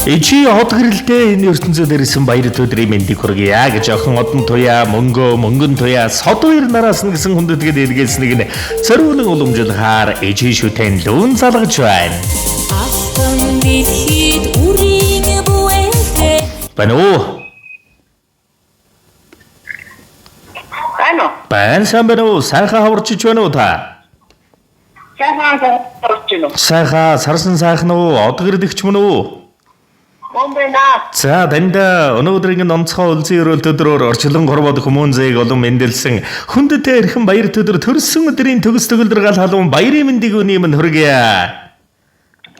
Эжи од гэрэлтэй энэ ертөнцид ирсэн баяр өдрийн мэндийг хүргье гэж охин Одон Туяа, Мөнгө, Мөнгөн Туяа, Содвэр нараас нь гэсэн хүндэтгэл эргэлснэг нь цөрвөлөн уламжлахаар эжи шүтэн лүүн залгаж байна. Алтан дэлхийд үрийн бүэлтэй Байна уу? Байна уу? Байна, сайн байна уу? Сайхан хаварчиж байна уу та? Сайхан хаварч байна уу? Сайхан, сарсан сайхан уу? Од гэрдэгч мөн үү? Мөн байна. За, танд өнөөдрийн онцгой үлзий өрөөлт өдрөөр орчлон горбод хүмүүн зээг олон мэндэлсэн хүндэт эрхэм баяр өдөр төрсөн өдрийн төгс төгөлдөр гал халуун баярын мэндийг өний минь хүргье.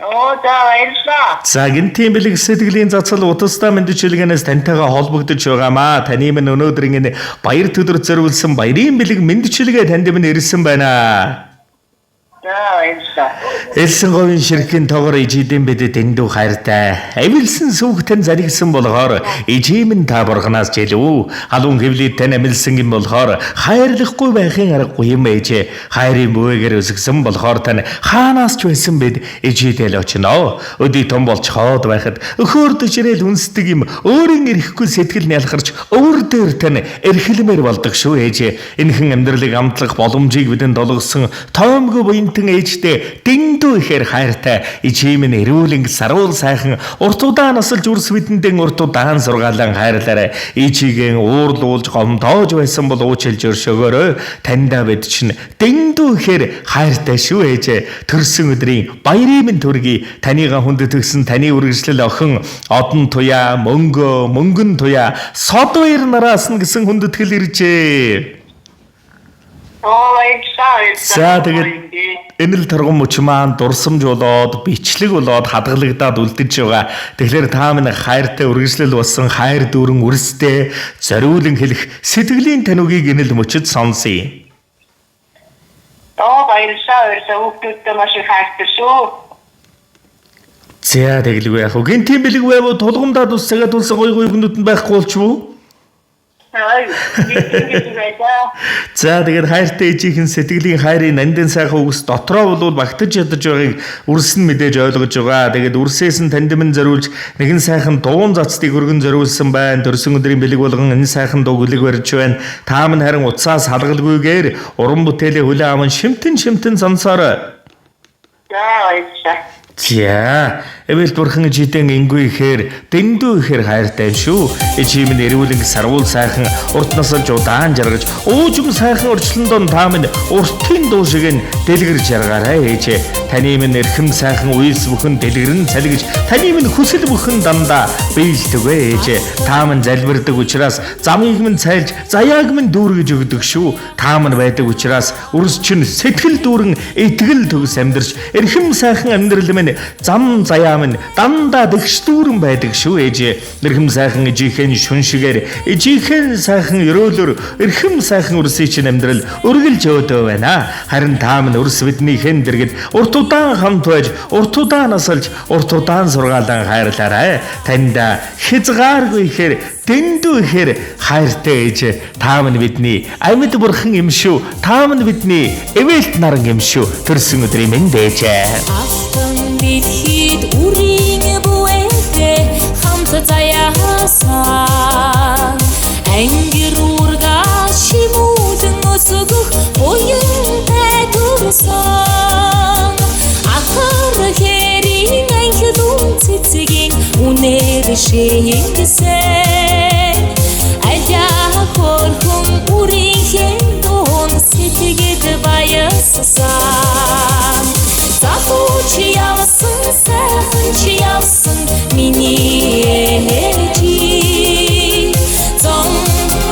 Оо, за, баярлалаа. За, гинтийн бэлэг сэтгэлийн цацал утастай мэндчилгээнээс тантайгаа холбогдож байгаамаа. Таны минь өнөөдрийн энэ баяр өдөр зориулсан баярын бэлэг мэндчилгээ танд минь ирсэн байна. За, баярлалаа. Элсэн говийн ширхгийн тоогоор ижидэн бидэд дэндүү хайртай. Авилсан сүг тань заригсан болохоор ижим нь та бурхнаас жилүү. Халуун хэвлийд тань амилсан юм болохоор хайрлахгүй байхын аргагүй юм ээжээ. Хайрын бүүгээр өсгсөн болохоор тань хаанаас ч байсан бид ижидэл очино. Өдий том болж хоод байхад өхөөр дэжрэл үнсдэг юм өөрийн эрэхгүй сэтгэл нялхарч өвөр дээр тань эрхлэмээр болдог шүү ээжээ. Энэхэн амьдралыг амтлах боломжийг бидэнд олгосон тоомгүй буянтан ээжтэй дэндүү ихээр хайртай. Ижим нь эрүүлэн саруул сайхан урт удаан насалж үрс бидэндэн урт удаан сургаалan хайрлаарай. Ижиген уурлуулж гомдоож байсан бол уучлж өршөөгөөрэй. Таньдаа бид чинь дэндүү ихээр хайртай шүү ээжээ. Төрсөн өдрийн баярын минь төргий. Таныгаа хүндэтгсэн таны үргэлжлэл охин Одон Туяа, Мөнгө, Мөнгөн Туяа, Содвэр нараас нь гэсэн хүндэтгэл иржээ. Оо, баярлалаа. Баярлалаа. За, тэгээд энэ л торгон мөч маань дурсамж болоод бичлэг болоод хадгалагдаад үлдэж байгаа. Тэгэхээр та минь хайртай үргэлжлэл болсон хайр дүүрэн үрстэй зориулан хэлэх сэтгэлийн таниугийг энэ л мөчөд сонсъё. Оо, баярлалаа. Баярлалаа. Хүүхдүүдтэй маш их хайртай шүү. За, тэгэлгүй яах вэ? Гинтийн бэлэг байв уу? Тулгамдаа тус цагаа тулсан гой гой хүмүүд нь байхгүй болчих уу? Ай, ингэж байлаа. За, тэгээд хайртай ээжийнхэн сэтгэлийн хайрын нандин сайхан үгс дотроо болвол багтаж ядаж байгааг үрс нь мэдээж ойлгож байгаа. Тэгээд үрсээс нь танд минь зориулж нэгэн сайхан дуун зацдыг өргөн зориулсан байна. Төрсөн өдрийн бэлэг болгон энэ сайхан дуу гүлэг барьж байна. Та минь харин утсаас хадгалгүйгээр уран бүтээлээ хүлээн аван шимтэн шимтэн сонсоорой. За, баярлалаа. За, эвэл бурхан жидэн ингүй ихээр дэндүү ихээр хайртай юм шүү. Ичим нь эрүүлэн сарвуул сайхан урт насалж удаан жаргаж уужим сайхан орчлондон та минь уртын дуу шиг нь дэлгэр жаргаарай ээжээ. Таны минь эрхэм сайхан уйлс бүхэн дэлгэрэн цалгиж таны минь хүсэл бүхэн дандаа биелдэг ээжээ. Та минь залбирдаг учраас замыг минь цайлж заяаг минь дүүргэж өгдөг шүү. Та минь байдаг учраас үрс чинь сэтгэл дүүрэн итгэл төгс амьдарч эрхэм сайхан амьдрал минь зам заяа минь дандаа дэгш дүүрэн байдаг шүү ээжээ. Эрхэм сайхан ээжийнхэн шүн шигээр ээжийнхэн сайхан өрөөлөөр эрхэм сайхан үрсийн чинь амьдрал үргэлж өөдөө байна. Харин та минь үрс биднийхэн дэргэд урт удаан хамт байж урт удаан насалж урт удаан сургаалan хайрлаарай. Танд хязгааргүй ихээр дэндүү ихээр хайртай ээж та минь бидний амьд бурхан юм шүү. Та минь бидний эвэлт наран юм шүү. Төрсөн өдрийн мэнд ээжээ. Алтан дэлхийд үрийн бүэлтэй хамт заяасан Ангир урга шимүүдэн өсгөх буянтай төрсөн Ахар хэрийн анхлун цэцгийн үнээр шийгсэн Аля хөрхөн үрийн дуун сэтгэд баяссан Залуу чи явсан, сайхан чи явсан миний ээжи Зон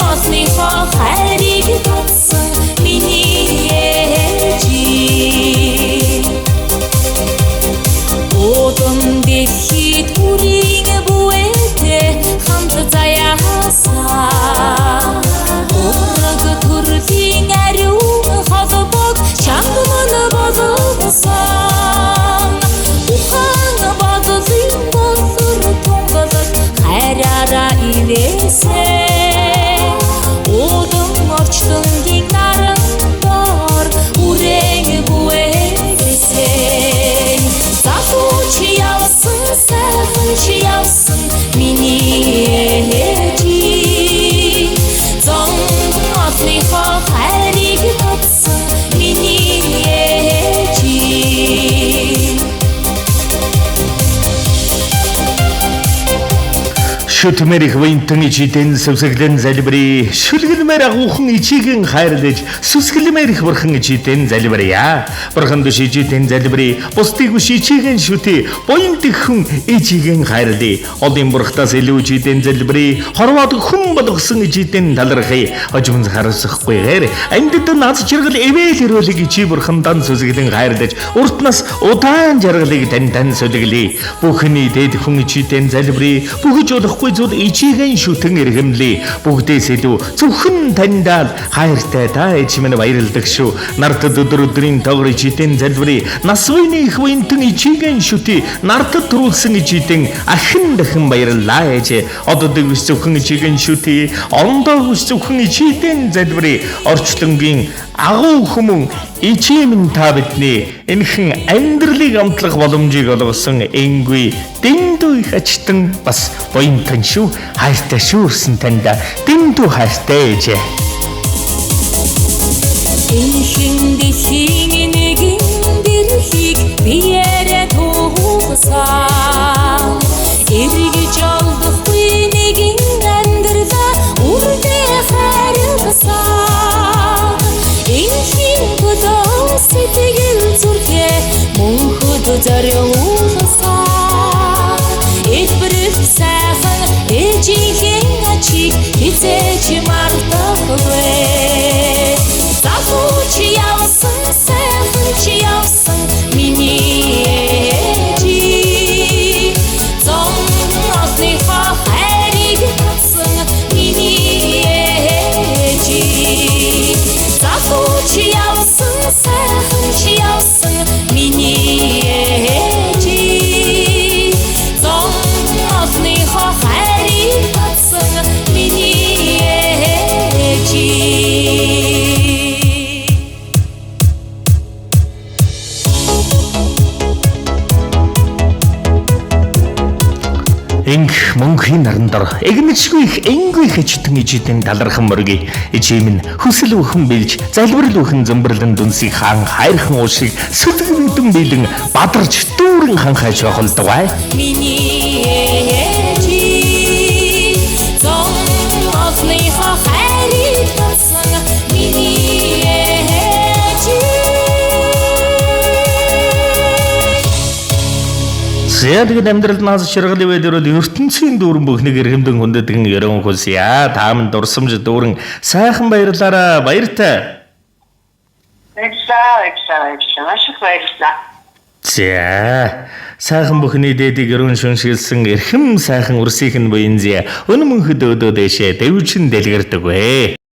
олныхоо хайрыг татсан миний ээжи Удам дэлхийд үрийн бүэлтэй хамт заяасан Ураг төрлийн ариун холбоог чамд мөн чи явсан миний ээжи. Зон олныхоо хайрыг татсан миний ээжи. Шүтмэр их винтэн ичидэн сүсгэлэн залбирая. Шүлгэлмээр агуухан ичиген хайрлаж, сүсгэлмээр их бурхан ичидэн залбирая. Бурхан дэш ичидэн залбирая. Бусдыг биш ичиген шүтээ. Буян тэхэн ичиген хайрлая. Олон бурхтаас илүү ичидэн залбирая. Хорвоод хүн болгосон ичидэн талархъя. Хожимд харуулсахгүйгээр амьдад наз чиргэл эвэл өрөөлөг ичи бурхан дан сүсгэлэн хайрлаж, урт нас удаан жаргалыг тань тань сүлгэлээ. Бүхний дээд хүн ичидэн залбирая. Бүгж болохгүй зүйл ичиген шүтэн эрхэмлээ. Бүгдээс илүү зөвхөн таньдаа л хайртай та ээж минь баярладаг шүү. Нартад өдөр өдрийн тоогоор ичидэн залбирая. Нас буйны их буянтан ичиген шүтээ. Нартад төрүүлсэн ичидэн ахин дахин баярлалаа ээж. Одод биш зөвхөн ичиген шүтээ. Ондоо биш зөвхөн ичидэн залбирая. Орчлонгийн агуу хүмүүн ичимэн та бидний энхэн амьдралыг амтлах боломжийг олгосон энгүй дэндүү их ачтан бас буянтан шүү. Хайртай шүү өрсөн танд дэндүү хайртай ээжээ. Энхэн дэлхийн нэгэн бэрхийг биеэрээ туугсан. Эргэж олдохгүй нэгэн амьдралаа үрдээ харилсан. Энхийн төлөө сэтгэл зүрхээ мөнхөд зориулсан. Элбэрх сайхан ээжийнхээ ачийг хизээч мартахгүй. Залуу чи явсан, сайхан чи явсан миний ээжи. Зон олныхоо хайрыг татсан миний ээжи. Залуу чи явсан, сайхан чи явсан миний ээжи. Зон олныхоо хайрыг татсан миний ээжи. Инх мөнхийн наран дор эгнэшгүй их энгүй их ичтэн ичидэн талархан мөргий. Ичим нь хүсэл бүхэн билж, залбирал бүхэн зөмбөрлөн дүнсийг хаан хайрхан уушиг сүлгэн бэлэн бадарч дүүрэн ханхай чохолдгой. Миний ээжи. Зон олныхоо хайрыг татсан миний ээжи. За тэгээд амьдрал наас шаргал ивэд өрөөл ертөнцийн дүүрэн бүхнийг эрхэмдэн хүндэтгэн ерөн хүсье. Та минь дурсамж дүүрэн сайхан баярлаараа баяртай. Баярлалаа, баярлалаа, баярлалаа. Маш их баярлалаа. За сайхан бүхний дээдийг өрөөн шүншгэлсэн эрхэм сайхан үрсийнх нь буян зя. Өн мөнхөд өөдөө дэшээ дэвчин дэлгэрдэг вэ.